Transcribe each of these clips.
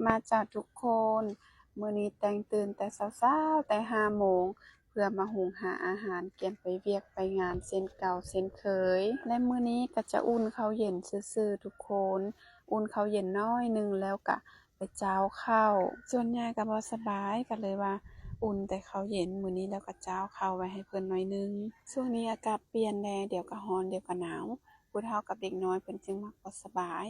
ມາຈ້າທຸກຄົນ, ມື້ນີ້ແຕງຕື່ນແຕ່ເຊົ້າໆ ແຕ່ຫ້າໂມງ ເພື່ອມາຫຸງຫາອາຫານກຽມໄປວຽກໄປງານເຊັ່ນເກົ່າເຊັ່ນເຄີຍ ແລະ ມື້ນີ້ກໍຈະອຸ່ນເຂົ້າເຢັນຊື່ໆ ທຸກຄົນ, ອຸ່ນເຂົ້າເຢັນໜ້ອຍໜຶ່ງ ແລ້ວກະໄປຈ້າວເຂົ້າ. ສ່ວນຍ່າກໍບໍ່ສະບາຍ ກໍເລີຍວ່າອຸ່ນແຕ່ເຂົ້າເຢັນມື້ນີ້ ແລ້ວກໍຈ້າວເຂົ້າໄວ້ໃຫ້ເພິ່ນໜ້ອຍໜຶ່ງ. ຊ່ວງນີ້ອາກາດປ່ຽນແດ່, ດຽວກໍຮ້ອນ ດຽວກໍໜາວ. ຜູ້ເຖົ້າກັບເດັກນ້ອຍເພິ່ນຈຶ່ງມັກບໍ່ສະບາຍ.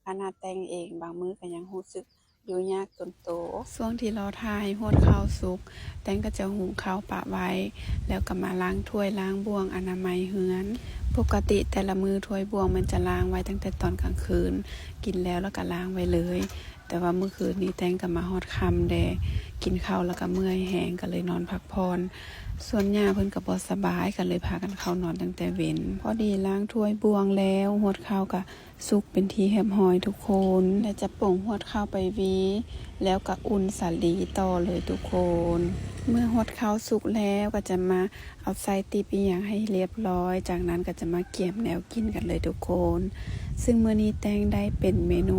ຂະໜາດແຕງເອງບາງມື້ກໍຍັງຮູ້ສຶກຢູ່ຍາກຕົນໂຕ. ຊ່ວງທີ່ລໍຖ້າໃຫ້ຮວດເຂົ້າສຸກ, ແຕງກໍຈະຫຸງເຂົ້າປະໄວ້ ແລ້ວກໍມາລ້າງຖ້ວຍລ້າງບ່ວງອະນາໄມເຮືອນ. ປົກກະຕິແຕ່ລະມື້ຖ້ວຍບ່ວງມັນຈະລ້າງໄວ້ຕັ້ງແຕ່ຕອນກາງຄືນ, ກິນແລ້ວ ແລ້ວກໍລ້າງໄວ້ເລີຍ. ແຕ່ວ່າມື້ຄືນນີ້ແຕງກໍມາຮອດຄ່ຳແດ່, ກິນເຂົ້າແລ້ວກໍເມື່ອຍແຮງ ກໍເລີຍນອນພັກຜ່ອນ. ສ່ວນຍ່າເພິ່ນກໍບໍ່ສະບາຍ ກໍເລີຍພາກັນເຂົ້ານອນຕັ້ງແຕ່ເວັນ. ພໍດີລ້າງຖ້ວຍບ່ວງແລ້ວ, ຮວດເຂົ້າກໍ ສຸກເປັນທີ່ຮຽບຮ້ອຍທຸກຄົນ ແລະ ຈະປົງຮວດເຂົ້າໄປວີ ແລ້ວກໍອຸ່ນສາລີຕໍ່ເລີຍທຸກຄົນ. ເມື່ອຮວດເຂົ້າສຸກແລ້ວ ກໍຈະມາເອົາໄສ້ຕິບອີ່ຫຍັງໃຫ້ຮຽບຮ້ອຍ, ຈາກນັ້ນກໍຈະມາກຽມແນວກິນກັນເລີຍທຸກຄົນ. ຊຶ່ງມື້ນີ້ແຕງໄດ້ເປັນເມນູ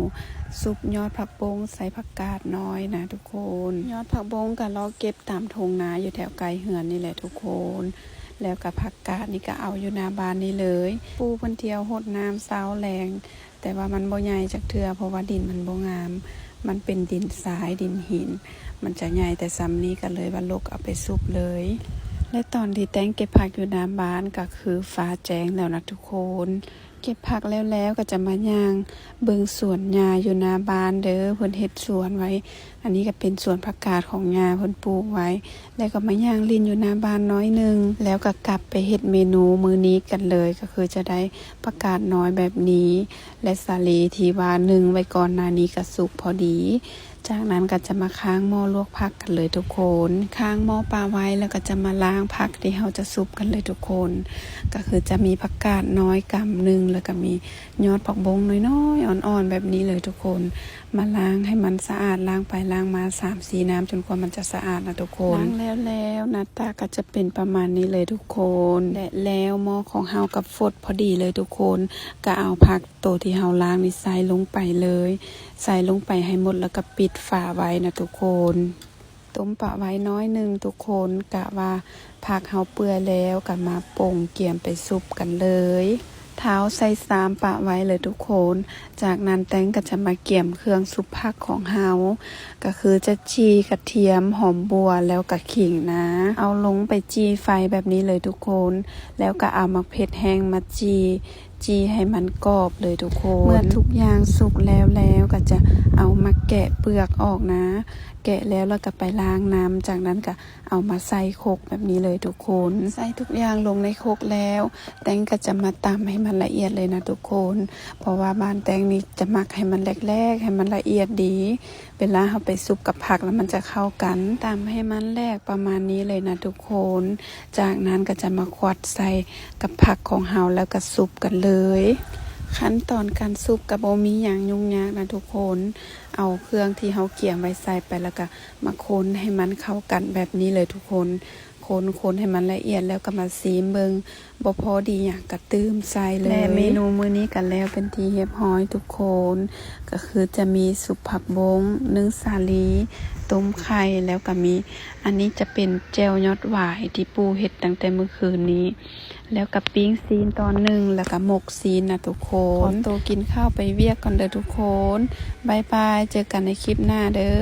ຊຸບຍອດຜັກບົ້ງໃສ່ຜັກກາດນ້ອຍນະທຸກຄົນ. ຍອດຜັກບົ້ງກໍເລາະເກັບຕາມທົ່ງນາຢູ່ແຖວໃກ້ເຮືອນນີ້ແຫຼະທຸກຄົນ. ແລ້ວກໍຜັກກາດນີ້ກໍເອົາຢູ່ໜ້າບ້ານນີ້ເລີຍ. ປູ່ເພິ່ນທ່ຽວຫົດນ້ຳເຊົ້າແລງ ແຕ່ວ່າມັນບໍ່ໃຫຍ່ຈັກເທື່ອ ເພາະວ່າດິນມັນບໍ່ງາມ, ມັນເປັນດິນຊາຍ ດິນຫີນ, ມັນຈະໃຫຍ່ແຕ່ສ່ຳນີ້ ກໍເລີຍວ່າລົກເອົາໄປສຸບເລີຍ. ແລະ ຕອນທີ່ແຕງເກັບຜັກຢູ່ໜ້າບ້ານ ກໍຄືຟ້າແຈ້ງແລ້ວນະທຸກຄົນ. ເກັບຜັກແລ້ວໆ ກໍຈະມາຍ່າງເບິ່ງສວນຫຍ້າຢູ່ໜ້າບ້ານເດີ, ເພິ່ນເຮັດສວນໄວ້. ອັນນີ້ກໍເປັນສວນຜັກກາດຂອງຍ່າເພິ່ນປູກໄວ້ ແລ້ວກໍມາຍ່າງຫຼິ້ນຢູ່ໜ້າບ້ານໜ້ອຍໜຶ່ງ ແລ້ວກໍກັບໄປເຮັດເມນູມື້ນີ້ກັນເລີຍ, ກໍຄືຈະໄດ້ຜັກກາດນ້ອຍແບບນີ້ ແລະ ສາລີທີ່ວ່າໜຶ້ງໄວ້ກ່ອນໜ້ານີ້ກໍສຸກພໍດີ. ຈາກນັ້ນກໍຈະມາຄ້າງໝໍ້ລວກຜັກກັນເລີຍທຸກຄົນ. ຄ້າງໝໍ້ປະໄວ້ ແລ້ວກໍຈະມາລ້າງຜັກທີ່ເຮົາຈະສຸບກັນເລີຍທຸກຄົນ. ກໍຄືຈະມີຜັກກາດນ້ອຍກຳໜຶ່ງ ແລ້ວກໍມີຍອດຜັກບົ້ງນ້ອຍໆ ອ່ອນໆ ແບບນີ້ເລີຍທຸກຄົນ. ມາລ້າງໃຫ້ມັນສະອາດ, ລ້າງໄປລ້າງມາສາມສີ່ນ້ຳ ຈົນກວ່າມັນຈະສະອາດນະທຸກຄົນ. ລ້າງແລ້ວໆ ໜ້າຕາກໍຈະເປັນປະມານນີ້ເລີຍທຸກຄົນ. ແລະ ແລ້ວໝໍ້ຂອງເຮົາກໍຟົດພໍດີເລີຍທຸກຄົນ. ກໍເອົາຜັກໂຕທີ່ເຮົາລ້າງນີ້ໃສ່ລົງໄປເລີຍ, ໃສ່ລົງໄປໃຫ້ໝົດ ແລ້ວກໍປິດຝາໄວ້ນະທຸກຄົນ. ຕົ້ມປະໄວ້ໜ້ອຍໜຶ່ງທຸກຄົນ, ກະວ່າຜັກເຮົາເປື່ອຍແລ້ວ ກະມາປົງກຽມໄປສຸບກັນເລີຍ. ທ້າວໃສ່ຊາມປະໄວ້ເລີຍທຸກຄົນ. ຈາກນັ້ນແຕງກໍຈະມາກຽມເຄື່ອງສຸບຜັກຂອງເຮົາ, ກໍຄືຈະຈີ່ ກະທຽມ ຫອມບົ່ວ ແລ້ວກະຂີງນາ. ເອົາລົງໄປຈີ່ໄຟແບບນີ້ເລີຍທຸກຄົນ, ແລ້ວກະເອົາໝາກເຜັດແຫ້ງມາຈີ່ ຈີ່ໃຫ້ມັນກອບເລີຍທຸກຄົນ. ເມື່ອທຸກຢ່າງສຸກແລ້ວແລ້ວ ກໍຈະເອົາມາແກະເປືອກອອກນາ, ແກະແລ້ວ ແລ້ວກໍໄປລ້າງນ້ຳ, ຈາກນັ້ນກໍເອົາມາໃສ່ຄົກແບບນີ້ເລີຍທຸກຄົນ. ໃສ່ທຸກຢ່າງລົງໃນຄົກແລ້ວ ແຕງກໍຈະມາຕຳໃຫ້ມັນລະອຽດເລີຍນະທຸກຄົນ, ເພາະວ່າບ້ານແຕງນີ້ຈະມັກໃຫ້ມັນແຫຼກໆ ໃຫ້ມັນລະອຽດດີ. ເວລາເຮົາໄປສຸບກັບຜັກແລ້ວມັນຈະເຂົ້າກັນ. ຕຳໃຫ້ມັນແຫຼກປະມານນີ້ເລີຍນະທຸກຄົນ. ຈາກນັ້ນກໍຈະມາຄວັດໃສ່ກັບຜັກຂອງເຮົາ ແລ້ວກໍສຸບກັນເລີຍ. ຂັ້ນຕອນການສຸບກໍບໍ່ມີຫຍັງຫຍຸ້ງຍາກນະທຸກຄົນ. ເອົາເຄື່ອງທີ່ເຮົາກຽມໄວ້ໃສ່ໄປ ແລ້ວກໍມາຄົນໃຫ້ມັນເຂົ້າກັນແບບນີ້ເລີຍທຸກຄົນ. ຄົນໆ ໃຫ້ມັນລະອຽດ ແລ້ວກໍມາຊີມເບິ່ງ. ບໍ່ພໍດີຫຍັງກໍຕື່ມໃສ່ເລີຍ. ແລະ ເມນູມື້ນີ້ກໍແລ້ວເປັນທີ່ຮຽບຮ້ອຍທຸກຄົນ, ກໍຄືຈະມີຊຸບຜັກບົ້ງ, ໜຶ້ງສາລີ, ຕົ້ມໄຂ່, ແລ້ວກໍມີ ອັນນີ້ຈະເປັນແຈ່ວຍອດຫວາຍທີ່ປູ່ເຮັດຕັ້ງແຕ່ມື້ຄືນນີ້, ແລ້ວກໍປີ້ງຊີ້ນຕອນໜຶ່ງ, ແລ້ວກໍໝົກຊີ້ນນະທຸກຄົນ. ຂໍໂຕກິນເຂົ້າໄປວຽກກ່ອນເດີທຸກຄົນ. ບາຍບາຍ, ເຈີກັນໃນຄລິບໜ້າເດີ.